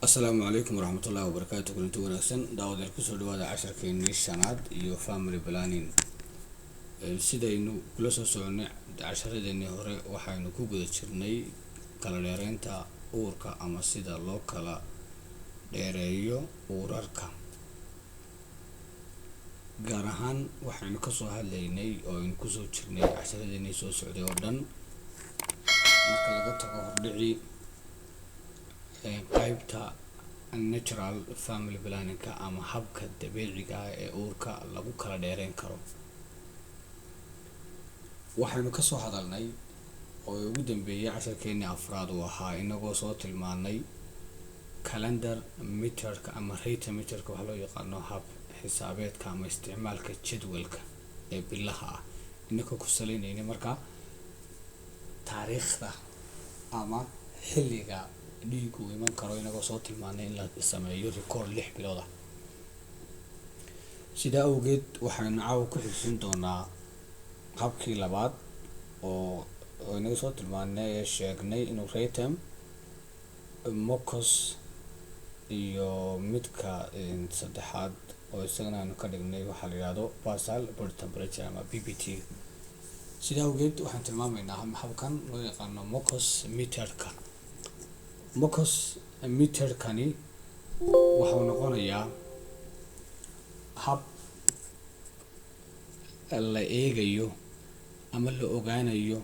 Asalaamu calaykum waraxmatullaahi wabarakaatu. Kulanti wanaagsan, daawadayaal, kusoo dhawaada casharkeenii shanaad iyo family planning. Sidaynu kula soo soconay casharadeenii hore, waxaynu ku guda jirnay kala dheereynta uurka ama sida loo kala dheereeyo uurarka. Gaar ahaan waxaynu kasoo hadlaynay oo aynu kusoo jirnay casharadeenii soo socday oo dhan, marka laga tago hordhicii, qaybta natural family planningka ama habka dabiiciga ah ee uurka lagu kala dheereyn karo. Waxaynu kasoo hadalnay oo ugu dambeeyay casharkeenii afraad uu ahaa inagoo soo tilmaanay calendar methodka ama rate methodka, waxaa loo yaqaano hab xisaabeedka ama isticmaalka jadwalka ee bilaha ah, inagoo ku saleyneynay markaa taariikhda ama xilliga dhiigu iman karo, inagoo soo tilmaanay in la sameeyo record 6 bilood ah. Sidaa awgeed waxaynu caawa ku xigsiin doonaa habkii labaad oo inaga soo tilmaanay ee sheegnay inuu rhythm, mucus iyo midka saddexaad oo isagana aynu ka dhignay waxaa la yihahdo basal body temperature ama BBT. Sidaa awgeed waxaan tilmaamaynaa habkan loo yaqaano mucus methodka. Mucus methodkani waxau noqonayaa hab la eegayo ama la ogaanayo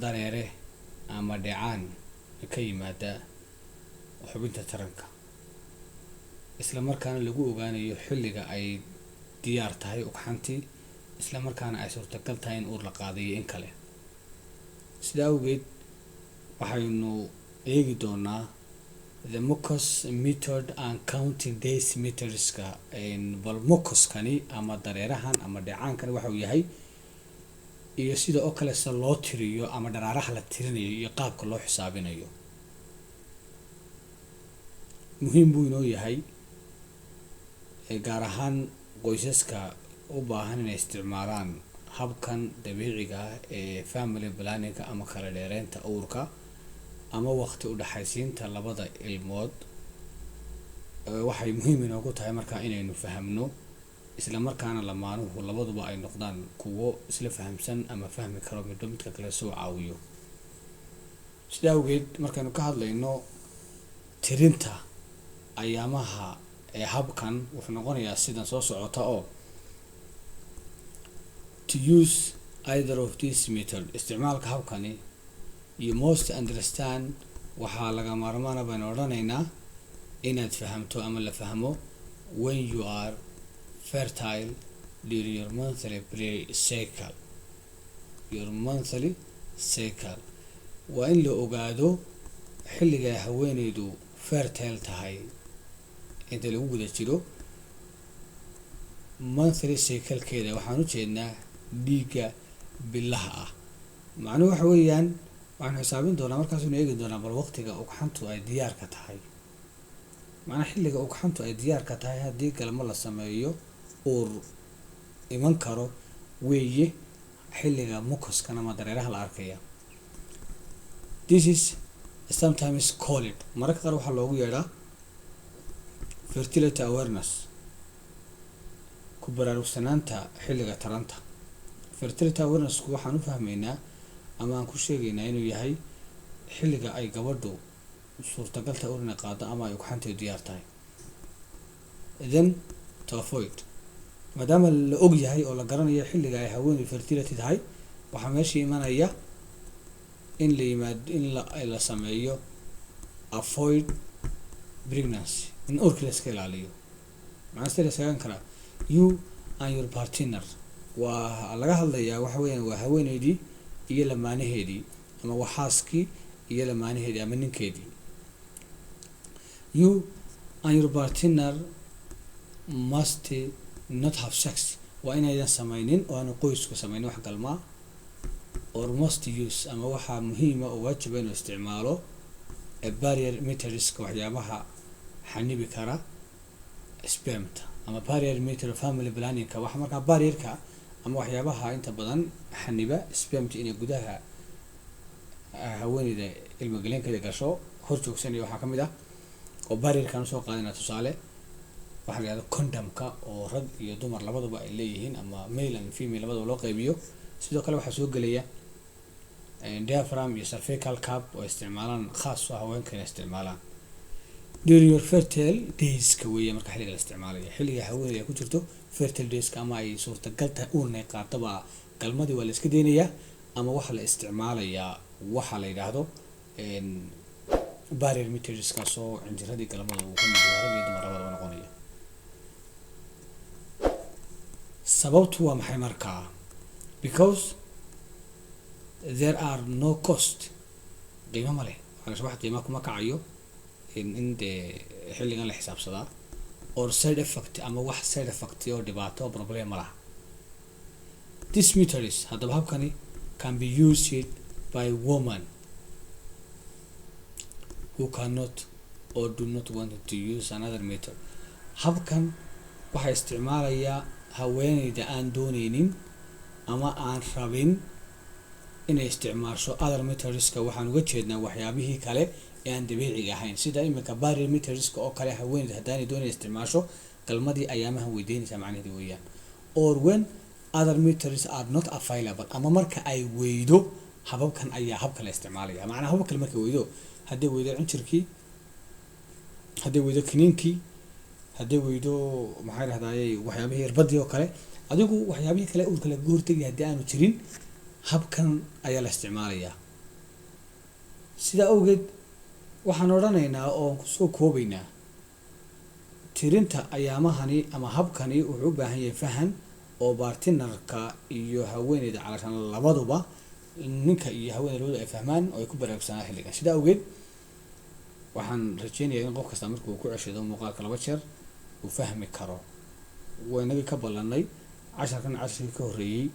dareere ama dhecaan ka yimaada xubinta taranka, isla markaana lagu ogaanayo xilliga ay diyaar tahay ugxantii, isla markaana ay suurtagal tahay in uur la qaadayo in kale. Sidaa awgeed waxaynu eegi doonaa the mucus method and counting days methodska. Bal mucuskani ama dareerahan ama dheecaankani waxa uu yahay iyo sida oo kale sida loo tiriyo ama dharaaraha la tirinayo iyo qaabka loo xisaabinayo muhiim buu inoo yahay, gaar ahaan qoysaska u baahan inay isticmaalaan habkan dabiiciga ah ee family planningka ama kala dheereynta uurka ama waqti udhexaysiinta labada ilmood. Waxay muhiim inoogu tahay markaa inaynu fahamno, isla markaana lamaanuhu labaduba ay noqdaan kuwo isla fahamsan ama fahmi karo midba midka kale soo caawiyo. Sida awgeed markaynu ka hadlayno tirinta ayaamaha ee habkan, wuxuu noqonayaa sidan soo socota oo to use either of this method, isticmaalka habkani, you must understand, waxaa laga maarmaana baynu odhanaynaa inaad fahamto ama la fahmo, when you are fertile during your monthly cycle. Your monthly cycle waa in la ogaado xilliga haweeneydu fertile tahay inta lagu guda jiro monthly cyclekeeda. Waxaan u jeednaa dhiigga bilaha ah. Macnuhu waxa weeyaan waxaanu xisaabin doonaa, markaasaynu eegi doonaa bal waqtiga ugxantu ay diyaarka tahay, macnaa xilliga ugxantu ay diyaarka tahay haddii galmo la sameeyo uur iman karo weeye xilliga mucuskan ama dareeraha la arkaya. This is sometimes called, mararka qaar waxaa loogu yeedhaa, fertility awareness, ku baraarugsanaanta xilliga taranta. Fertility awarenessku waxaan u fahmaynaa ama aan ku sheegaynaa inuu yahay xilliga ay gabadhu suurtagalta uur inay qaado ama ay ugxanteedu diyaar tahay. Then to avoid, maadaama la og yahay oo la garanayo xilliga ay haweeney fertility tahay, waxaa meesha imanaya in la yimaado in la sameeyo avoid pregnancy, in uurkii la iska ilaaliyo. Maxaa sida la iskagan karaa? You and your partner, waa laga hadlayaa, waxa weeyaan waa haweeneydii iyo lamaanaheedii ama waa xaaskii iyo lamaanaheedii ama ninkeedii. You and your partner must not have sex, waa inaydan sameynin oo aanu qoysku sameynin wax galmaa, or must use, ama waxaa muhiima oo waajiba inuu isticmaalo Barrier methodska, waxyaabaha xanibi kara spermta ama barrier method family planningka, waxa markaa barrierka ama waxyaabaha inta badan xaniba spermta inay gudaha haweeneyda ilmagaleenkeeda gasho hor joogsanaya, waxaa kamid ah oo barrierkan usoo qaadana tusaale waxaa la yihahda condomka, oo rag iyo dumar labaduba ay leeyihiin ama male and female labadaba loo qaybiyo. Sidoo kale waxaa soo gelaya diaphragm iyo cervical cap oo isticmaalaan, khaas oo haweenka inay isticmaalaan during your fertile dayska weeye. Marka xilliga la isticmaalayo, xilliga haweeneyda ay ku jirto fertile dayska ama ay suurtagal tahay uurna ay qaataba, galmadii waa la iska daynayaa ama waxaa la isticmaalayaa waxa la yidhaahdo barrier methodskaasoo cinjiradii galmada uu ka mid yahay, rag iyo dumar labadaba noqonaya. Sababtu waa maxay markaa? Because there are no cost, qiimo ma leh, wax qiima kuma kacayo in dee xilligan la xisaabsadaa, or side effect, ama wax side effect oo dhibaato, problem ma laha. This methods, haddaba habkani, can be used by woman who cannot or do not want to use another method. Habkan waxaa isticmaalayaa haweeneyda aan dooneynin ama aan rabin inay isticmaasho other methodska. Waxaan uga jeednaa waxyaabihii kale ee aan dabiiciga ahayn, sida iminka barrier methodska oo kale. Haweeneyda haddaanay doonayn isticmaasho galmadii ayaamahan, weydiinaysaa macnaheedu weeyaan, or when other methods are not available, ama marka ay weydo hababkan ayaa habka la isticmaalaya. Macnaa habab kale markay weydo, hadday weydo cinjirkii, hadday weydo kiniinkii, hadday weydo, maxaa dhahdaye, waxyaabihii irbadii oo kale, adigu waxyaabihii kale uurka lagaga hortegay haddii aanu jirin, habkan ayaa la isticmaalayaa. Sidaa awgeed waxaan odhanaynaa oon kusoo koobaynaa, tirinta ayaamahani ama habkani wuxuu u baahan yahay fahan oo partnerka iyo haweeneyda calashaan labaduba, ninka iyo haweeneyda labadu ay fahmaan oo ay ku baraarugsanaan xilligan. Sidaa awgeed waxaan rajeynayaa in qof kasta markuu ku ceshado muuqaalka 2 jeer uu fahmi karo. Waynagii ka ballanay casharkan casharkii ka horreeyey,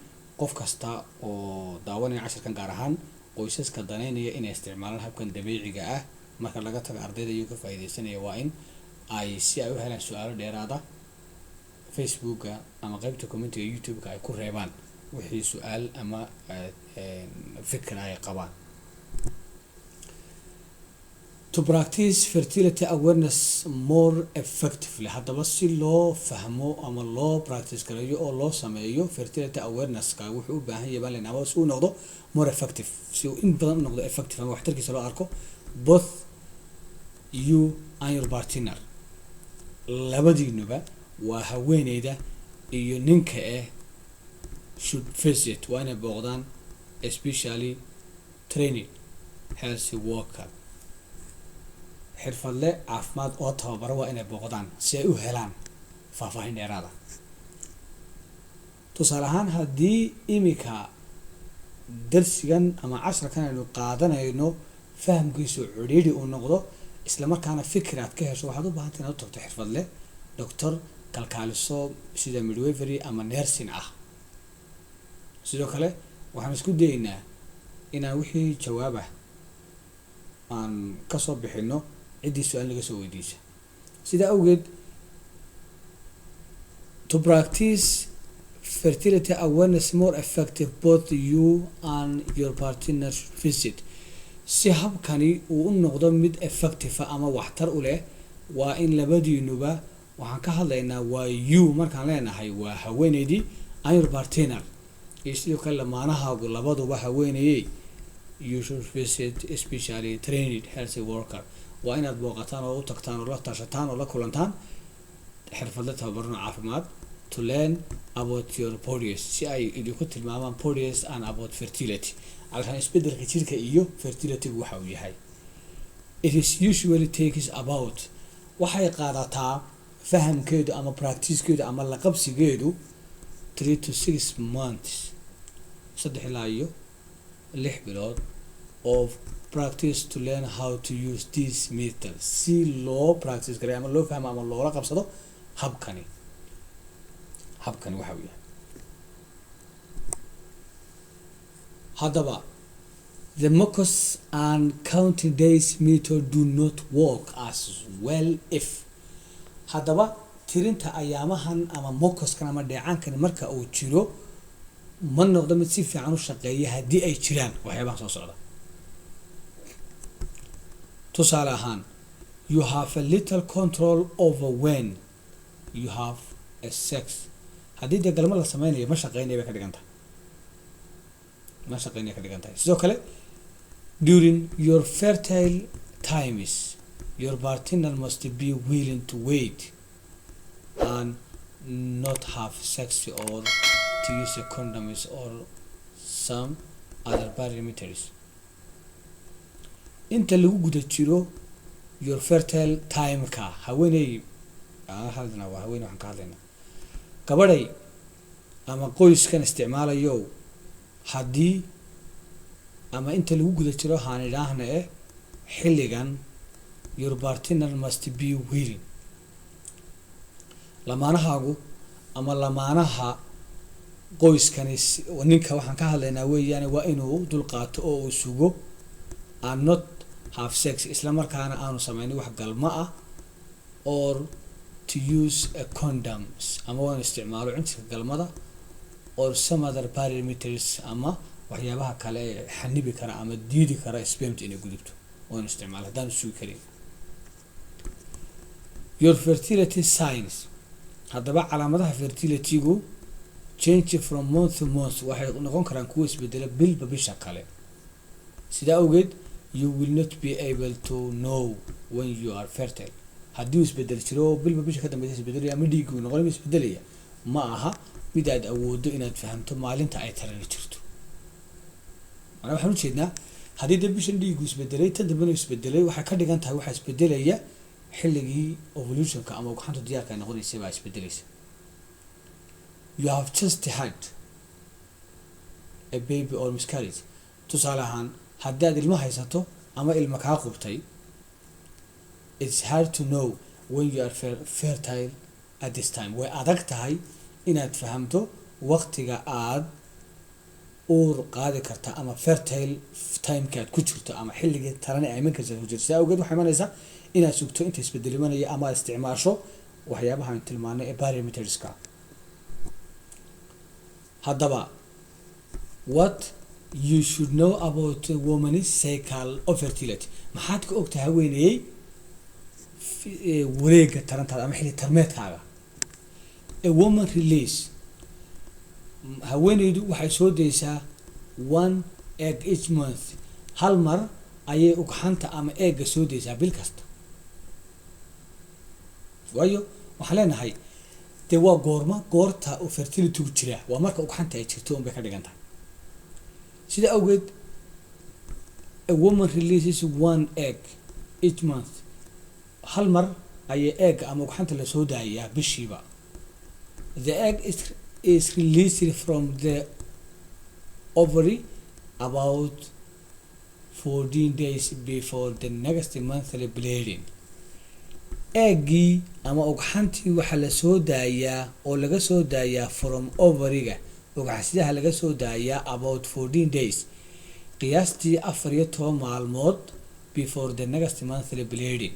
qof kasta oo daawanaya casharkan, gaar ahaan qoysaska daneynaya inay isticmaalaan habkan dabiiciga ah, marka laga tago ardayda iyo ka faa'iideysanaya, waa in ay si ay u helaan su-aalo dheeraada Facebooka ama qeybta commentiga YouTube-ka ay ku reebaan wixii su-aal ama fikir ay qabaan. To practice fertility awareness more effectively, haddaba si loo fahmo ama loo practice gareeyo oo loo sameeyo fertility awareness-ka, wuxuu u baahan yahay baan leenahay si uu noqdo more effective, si uu in badan u noqdo effective ama waxtarkiisa loo arko, both you and your partner, labadiinuba, waa haweeneyda iyo ninka should visit, waa inay booqdaan, especially training health worker, xirfadle caafimaad oo tababaro waa inay booqdaan si ay u helaan faahfaahin dheeraada. Tusaale ahaan, haddii imika darsigan ama casharkan aynu qaadanayno fahamkiisu cidhiidhi uu noqdo, isla markaana fikir aad ka hesho, waxaad u baahantay inaad u tagto xirfadle, doctor, kalkaaliso sida midwifery ama nursing ah. Sidoo kale waxaan isku dayeynaa inaan wixii jawaabah aan kasoo bixino ciddii su-aal naga soo weydiisa. Sidaa awgeed, to practice fertility awareness more effective, both you and your partner should visit. Si habkani uu u noqdo mid effective ama waxtar u leh, waa in labadiinuba, waxaan ka hadlaynaa waa you markaan leenahay waa haweeneydii, and your partner, iyo sidoo kale lamaanahaagu labaduba, haweenayey, you should visit especially trained health worker, waa inaad booqataan oo u tagtaan oo la tashataan oo la kulantaan xirfadle tababarno caafimaad, to learn about your bodies, si ay idinku tilmaamaan bodies and about fertility, calashaan isbedelka jirka iyo fertilitygu waxa uu yahay. It is usually takes about, waxay qaadataa fahamkeedu ama practicekeedu ama la qabsigeedu, 3 to 6 months, 3 ilaa iyo 6 bilood of practice to learn how to use this method, si loo practice garay ama loo fahmo ama loola qabsado habkani. Habkani waxa uu yahay haddaba The mucus and counting days method do not work as well if, haddaba tirinta ayaamahan ama mucuskan ama dheecaankani marka uu jiro ma noqdo mid si fiican u shaqeeya haddii ay jiraan waxyaabaha soo socda. Tusaale ahaan, you have a little control over when you have a sex. Haddii dee galmo la sameynayo, ma shaqeynaya bay ka dhigan tahay, ma shaqeynaya ka dhigan tahay. Sidoo kale, during your fertile times, your partner must be willing to wait and not have sex or to use a condoms or some other parameters. Inta lagu guda jiro your fertile timeka, haweeney aan hadlaynaa, waa haweeney waxaan ka hadlaynaa, gabadhay ama qoyskan isticmaalayo, haddii ama inta lagu guda jiro haan idhaahna xilligan, your partner must be willing, lamaanahaagu ama lamaanaha qoyskani, ninka waxaan ka hadlaynaa weeyaane, waa inuu dulqaato oo uu sugo, and not have sex, isla markaana aanu sameynin wax galma ah, or to use a condoms, ama waa inu isticmaalo cinjirka galmada, or some other parameters, ama waxyaabaha kale ee xanibi kara ama diidi kara spermta inay gudubto waa inu isticmaalo haddaanu sugi karin. Your fertility signs, haddaba calaamadaha fertilitygu, change from month to month, waxay noqon karaan kuwa isbedela bilba bisha kale. Sidaa awgeed, you will not be able to know when you are fertile. Haddii uu isbedel jiro oo bilba bisha ka dambeysa isbedelaya ama dhiiggu noqon isbedelaya, ma aha mid aad awoodo inaad fahamto maalinta ay tarani jirto. Manaa waxaan ujeednaa, haddii dee bishan dhiiggu isbedelay, tan dambena isbedelay, waxay ka dhigan tahay waxaa isbedelaya xilligii ovulationka ama ugxantu diyaarka ay noqonaysa baa isbedelaysa. You have just had a baby or miscarriage, tusaale ahaan haddii aad ilmo haysato ama ilmo kaa qubtay, it's hard to know when you are fertile at this time. Way adag tahay inaad fahamto waqtiga aad uur qaadi karta ama fertile timeka aad ku jirto ama xilligii tarani ay iman karta ku jirto. Sidaa awgeed waxay imanaysaa inaad sugto inta isbedel imanaya ama aad isticmaasho waxyaabaha aan tilmaanay ee parameterska. Haddaba, what you should know about a woman's cycle of fertility? Maxaad ka ogtahay, haweeneyey, wareega tarantaada ama xilli tarmeedkaaga? A woman release, haweeneydu waxay soo daysaa, one egg each month, hal mar ayay ugxanta ama eegga soo daysaa bil kasta. Waayo waxaan leenahay dee waa goorma goorta uu fertilitygu jiraa? Waa marka ugxanta ay jirto un bay ka dhigan tahay. Sida awgeed, a woman releases one egg each month, hal mar ayay eegga ama ugxanta lasoo daayaa bishiiba. The egg is released from the ovary about 14 days before the next monthly bleeding. Eeggii ama ugxantii waxaa lasoo daayaa oo laga soo daayaa from ovaryga, ugxansidaha laga soo daayaa, about 14 days, qiyaastii 14 maalmood, before the next monthly bleeding.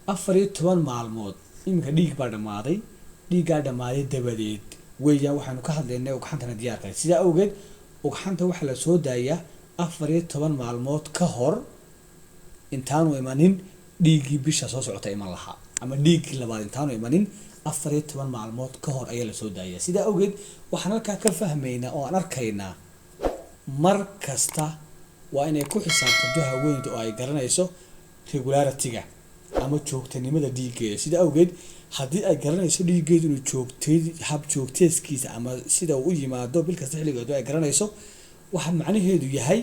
14 maalmood, iminka dhiig baa dhammaaday, dhiiggaa dhammaaday dabadeed weeyaan waxaanu ka hadlaynay ugxantana diyaarka. Sidaa awgeed ugxanta waxaa lasoo daayaa 14 maalmood ka hor intaanu imanin dhiiggii bisha soo socota iman lahaa ama dhiiggii labaad intaanu imanin, 14 maalmood ka hor ayaa lasoo daaya. Sidaa awgeed waxaan halkaa ka fahmaynaa oo aan arkaynaa, mar kasta waa inay ku xisaabtanto haweeneydu oo ay garanayso regularityga ama joogtanimada dhiiggeeda. Sida awgeed haddii ay garanayso dhiiggeedu inuu joogtay, hab joogteeskiisa ama sida uu u yimaado bil kasta xilligeedu ay garanayso, waxa macnaheedu yahay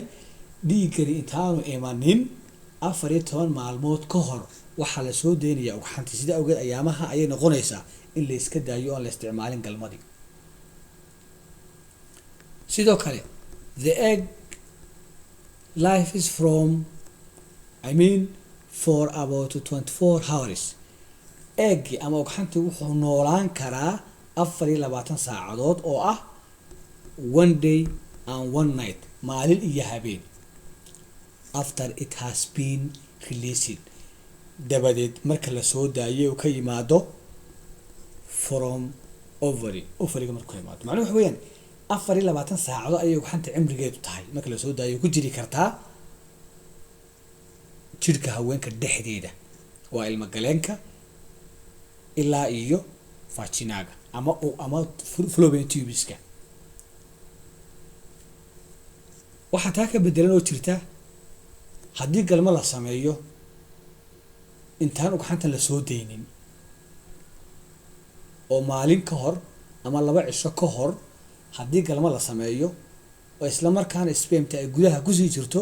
dhiiggani intaanu imanin 14 maalmood ka hor waxaa lasoo deynayaa ugxantii. Sida awgeed ayaamaha ayay noqonaysaa in la iska daayo oon la isticmaalin galmadii. Sidoo kale, the egg life is from, I mean, for about 24 hours. Eeggi ama ugxantii wuxuu noolaan karaa 24 saacadood oo ah one day and one night, maalin iyo habeen, after it has been released, dabadeed marka lasoo daayay uu ka yimaado, from ovary, ovary ga markuu ka yimaado. Macnuhu waxa weeyaan 24 saacadood ayay ugxanta cimrigeedu tahay marka lasoo daayo ku jiri kartaa jidhka haweenka dhexdeeda, waa ilma galeenka ilaa iyo vagina ga ama fallopian tubes ka. Waxaa taa ka bedelan oo jirta haddii galmo la sameeyo intaan ugxanta lasoo daynin, oo maalin ka hor ama 2 cisho ka hor haddii galmo la sameeyo oo isla markaana sperm ta ay gudaha kusii jirto,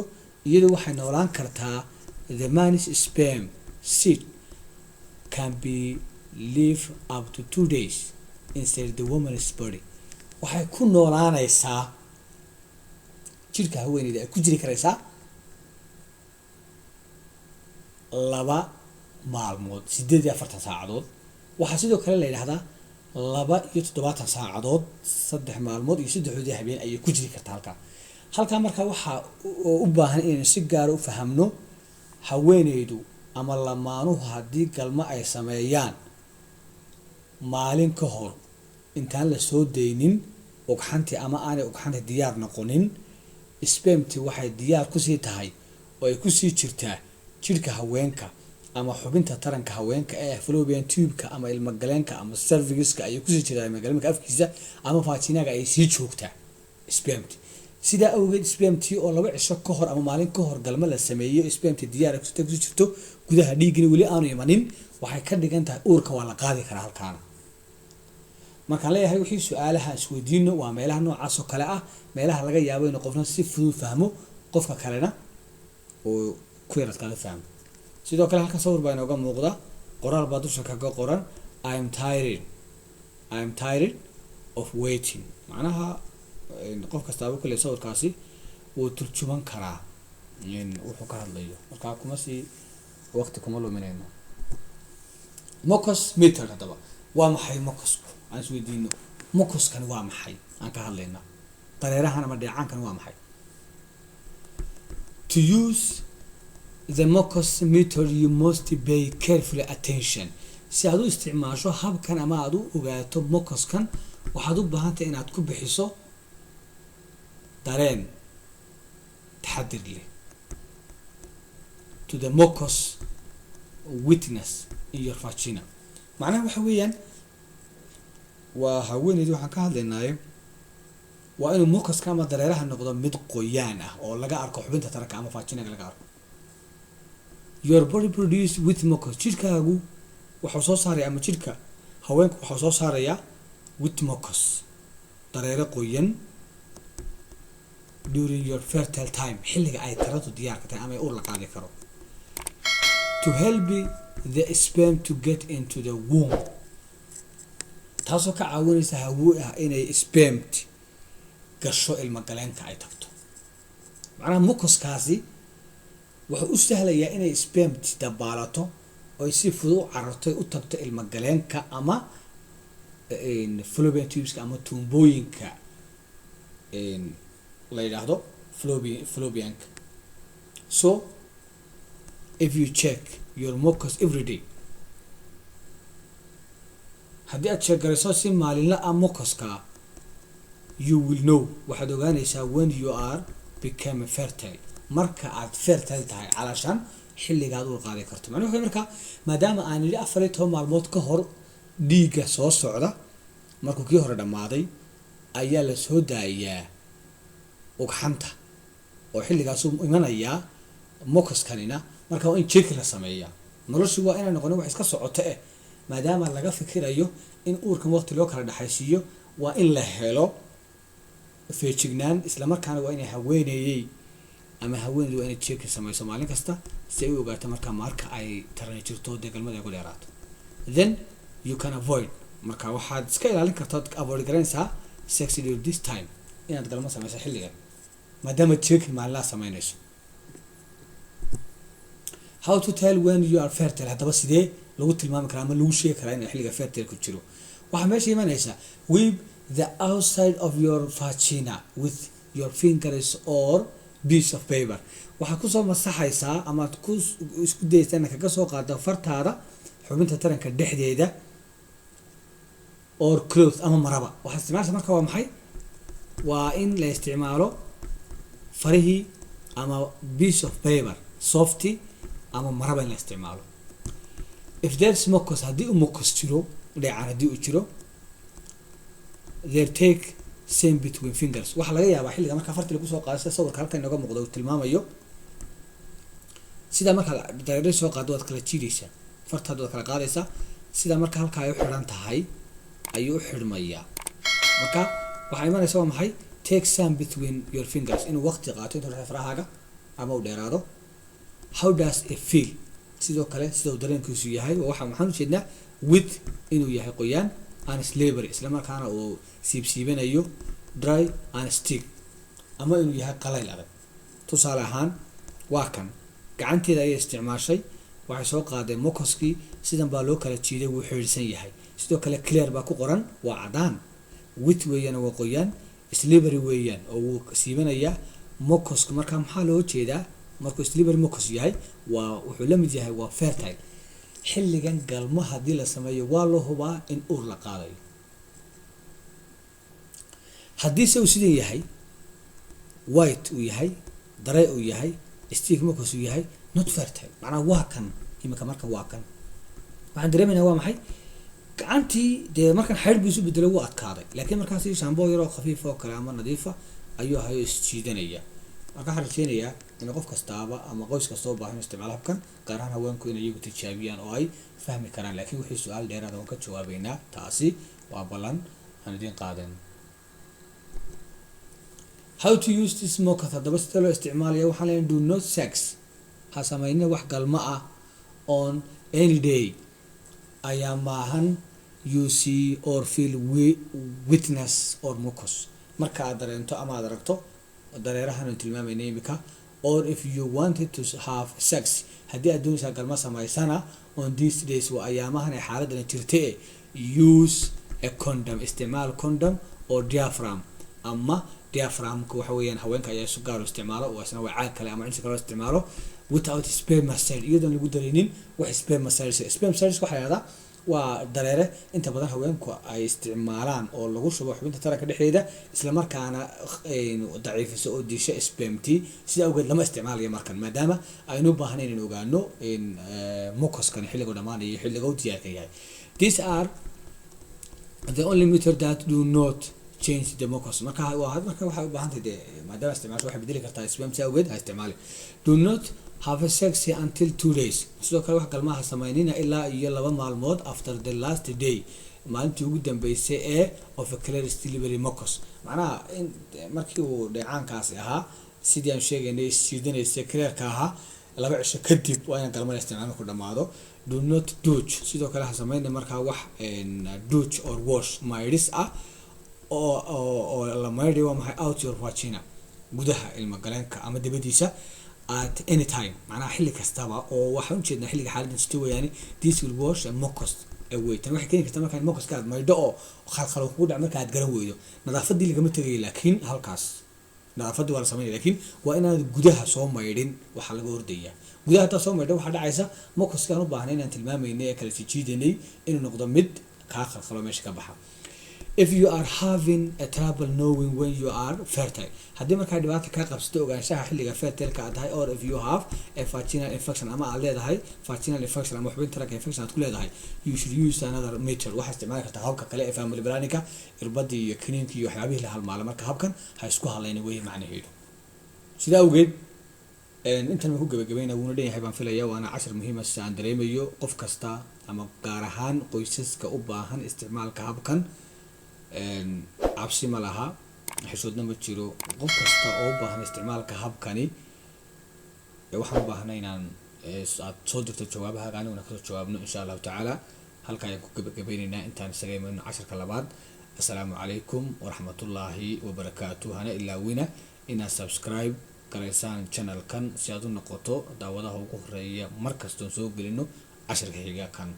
iyadu waxay noolaan kartaa. The man's sperm seed can be live up to 2 days inside the woman's body. Waxay ku noolaanaysaa jidhka haweeneyda, ay ku jiri karaysaa 2 maalmood, 48 saacadood. Waxaa sidoo kale la yidhahdaa 72 saacadood, 3 maalmood iyo saddexdoodii habeen ayay ku jiri kartaa halkaa. Halkaa markaa waxaa oo u baahan inaynu si gaara u fahamno: haweeneydu ama lamaanuhu haddii galmo ay sameeyaan maalin ka hor intaan la soo daynin ugxantii ama aanay ugxanti diyaar noqonin, sperm ti waxay diyaar kusii tahay oo ay kusii jirtaa jidhka haweenka ama xubinta taranka haweenka ee fallopian tube ka ama ilmagaleenka ama cervix ka ayay kusii jirtaa, ilmagaleenka afkiisa ama vagina ga ayay sii joogtaa sperm ti. Sidaa awgeed sperm ti oo 2 cisho ka hor ama maalin ka hor galmo la sameeyo, sperm ti diyaar ay kusii jirto gudaha, dhiiggina weli aanu imanin, waxay ka dhigan tahay uurka waa la qaadi karaa halkaana. Markaan leeyahay wixii su-aalaha isweydiino, waa meelaha noocaas oo kale ah, meelaha laga yaabo inuu qofna si fudud fahmo, qofka kalena uu ku yaradkaada fahmo. Sidoo kale halkan sawir baa inooga muuqda, qoraal baa dusha kaga qoran: "I'm tired, I'm tired of waiting." Macnaha qof kastaaba kulley sawirkaasi wuu turjuman karaa wuxuu ka hadlayo, markaa kuma sii waqti kuma luminayno. Mucus method haddaba waa maxay? Mucus ku aan isweydiino, mucus kani waa maxay aan ka hadlaynaa? Dareerahan ama dheecaankan waa maxay? To use the mucus method, you must pay carefully attention. Si aad u isticmaasho habkan ama aad u ogaato mucus kan, waxaad u baahantahay inaad ku bixiso dareen taxadir leh to the mucus wetness in your vagina. Macnaha waxa weeyaan, waa haweeneydii waxaan ka hadlaynaayo, waa inuu mucus ka ama dareeraha noqdo mid qoyaan ah oo laga arko xubinta taranka ama vagina ga laga arko. Your body produce wet mucus. Jidhkaagu wuxuu soo saaraya ama jidhka haweenku wuxuu soo saarayaa wet mucus, dareere qoyan, during your fertile time, xilliga ay tarantu diyaarka tahay ama ay uur la qaadi karo, to help the sperm to get into the womb, taasoo ka caawinaysa hawo ah inay sperm ti gasho ilmagaleenka, ay tagto. Macnaha mucus kaasi wuxuu u sahlayaa inay sperm ti dabaalato oy si fudud u cararto, u tagto ilmagaleenka ama fallopian tubes ka ama tuumbooyinka la yidhaahdo fallopian ka. So if you check your mucus every day, haddii aad check garayso si maalinla ah mucus ka, you will know, waxaad ogaanaysaa, when you are become fertile, marka aad fertile tahay, calaashaan xilligaad uur qaadi karto. Macnuhu waxa markaa, maadaama aan yidhi 14 maalmood ka hor dhiigga soo socda markuu kii hore dhammaaday ayaa la soo daayaa ugxanta, oo xilligaasuu imanayaa mucus kanina, marka waa in checking la sameeyaa. Noloshu waa inay noqonin wax iska socoto eh. Maadaama laga fikirayo in uurkan waqti loo kala dhexaysiiyo, waa in la helo feejignaan, islamarkaana waa inay haweeneeyey ama haweeneydu waa inay checking sameyso maalin kasta si ay u ogaato marka marka ay tarani jirto, dee galmada ay ku dheeraato. Then you can avoid, marka waxaad iska ilaalin kartaa, avoid garanaysaa, sex during this time, inaad galmo sameyso xilligan maadaama checking maalinlaha sameynayso. How to tell when you are fertile? Haddaba sidee lagu tilmaami karaa ama lagu sheegi karaa in xilliga fertile ku jiro? Waxaa meesha imanaysa: wipe the outside of your vagina with your fingers or piece of paper. Waxaad kusoo masaxaysaa amaad ku isku dayaysaa inaad kaga soo qaado fartaada xubinta taranka dhexdeeda, or cloth ama maraba. Waxaad isticmaalaysa marka waa maxay? Waa in la isticmaalo farihii ama piece of paper soft ama maraba in la isticmaalo. If there's mucus, haddii uu mucus jiro, dheecaan haddii uu jiro, there take same between fingers. Waxaa laga yaabaa xilliga markaa farti lagu soo qaado, sida sawirka halkan inooga muuqda uu tilmaamayo, sidaa markaa dareere soo qaado, waad kala jiidaysaa fartaada, waad kala qaadaysaa. Sidaa marka halkaa ay u xidhan tahay ayuu u xidhmayaa. Marka waxaa imanaysa waa maxay? Take some between your fingers, inuu waqti qaato intuu dhexda farahaaga ama uu dheeraado. How does it feel? Sidoo kale sida uu dareenkiisu yahay, waxa waxaan ujeednaa wet inuu yahay, qoyaan, and slippery, isla markaana uu siibsiibanayo, dry and sticky, ama inuu yahay qalayl adag. Tusaale ahaan waa kan, gacanteeda ayay isticmaashay, waxay soo qaaday mucuskii, sidan baa loo kala jiiday, wuu xidhiidhsan yahay. Sidoo kale clear baa ku qoran, waa cadaan, wet weeyaan, waa qoyaan, slippery weeyaan oo wuu siibanayaa mucuska. Marka maxaa loo jeedaa markuu slippery mucus yahay? Waa wuxuu la mid yahay waa fertile. Xilligan galmo haddii la sameeyo, waa la hubaa in uur la qaadayo. Haddiise uu sidan yahay, white uu yahay, dry uu yahay, sticky mucus uu yahay, not fertile. Macnaha waa kan imika, marka waa kan waxaan dareemaynaa waa maxay? Gacantii dee markan xaydh buu isu bedelo, wuu adkaaday, laakiin markaasi shaamboo yaroo khafiif oo kale ama nadiifa ayuu hayo, isjiidanaya. Marka waxaan rajeynayaa in qof kastaaba ama qoys kasta oo baahan isticmaalo habkan, gaar ahaan haweenku, in iyagu tijaabiyaan oo ay fahmi karaan. Laakiin wixii su-aal dheeraada waan ka jawaabeynaa, taasi waa ballan aan idiin qaadan. How to use this mucus? Haddaba sida loo isticmaalaya, waxaan leeyahay: do not sex, ha sameynina wax galma ah, on any day ayaa maahan you see or feel wetness or mucus, marka aad dareento ama aad aragto dareerahan aan tilmaamayna imika, or if you wanted to have sex, haddii aad doonaysaa galma samaysana, on these days, waa ayaamahan ay xaaladdan jirta e, use a condom, isticmaal condom, or diaphragm. Ama diaphragmka waxa weeyaan haweenka ayaa isu gaar u isticmaalo, oo isna waa caag kale ama cinsi kale loo isticmaalo, without spermicide, iyadoon lagu daraynin wax spermicide. Spermicide waxaa la yihahdaa waa dareere inta badan haweenku ay isticmaalaan oo lagu shubo xubinta taranka dhexdeeda, isla markaana daciifiso oo disha spermti. Sida awgeed lama isticmaalayo markan, maadaama aynu u baahnayn in ogaano in mucuskan xilligu dhamaanayo iyo xilliga u diyaarka yahay. These are the only method that do not change the mucus. Marka waa marka waxay u baahan tahay dee, maadaama isticmaasho waxay bedeli kartaa sperm, si awgeed ha isticmaali. Do not have a sex until 2 days. Sidoo kale wax galmaha sameynina ilaa iyo 2 maalmood after the last day, maalintii ugu dambeysay ee of a clear slippery mucus. Macnaha in markii uu dheecaankaasi ahaa sidii aan sheegaynay isjiidanaysa, clearka ahaa, 2 cisho kadib waa inaan galmada isticmaal ku dhamaado. Do not douche, sidoo kale ha sameyna markaa wax douche or wash, maydhis ah oo la maydhay, waa maxay, out your vagina, gudaha ilma galeenka ama dibadiisa, at any time, macnaha xilli kastaba, oo waxaan ujeednaa xilliga xaaladdan jirta weeyaani. This will wash a mucus away. Tan waxay keeni kartaa markaa in mucuska aad maydho oo khalkhalo kugu dhac marka aad garan weydo. Nadaafadii lagama tegayo, laakiin halkaas nadaafadii waa la sameynaya, laakiin waa inaad gudaha soo maydhin. Waxaa laga ordaya gudaha haddaad soo maydho, waxaa dhacaysa mucuskaan u baahnay inaan tilmaamaynay ee kala jijiidanay inuu noqdo mid kaa khalkhalo, meesha ka baxa. If you are having a trouble knowing when you are fertile, haddii markaa dhibaata kaa qabsato ogaanshaha xilliga fertileka aad tahay, or if you have a vaginal infection, ama aad leedahay vaginal infection ama xubin taranka infection aad ku leedahay, you should use another method. Waxaad isticmaali kartaa habka kale ee family planninga, irbadii iyo kiniinka iyo waxyaabihii la halmaala. Marka habkan ha isku halayna wey macnaheedu. Sidaa awgeed intan ma ku gabagabayna, wuuna dhan yahay baan filaya, waana cashar muhiima sida aan dareemayo. Qof kasta ama gaar ahaan qoysaska u baahan isticmaalka habkan, cabsi ma laha, xishoodna ma jiro. Qof kasta oo u baahan isticmaalka habkani, waxaan u baahnay inaan aad soo dirto jawaabaha, aniguna kasoo jawaabno insha Allahu tacaala. Halka ayaan ku gabagabaynaynaa intaan isaga imayno casharka labaad. Assalaamu calaykum waraxmatullaahi wabarakaatu. Hana ilaawina inaad subscribe garaysaan channelkan si aad u noqoto daawadaha ugu horeeya mar kastoon soo gelino casharka xiga kan.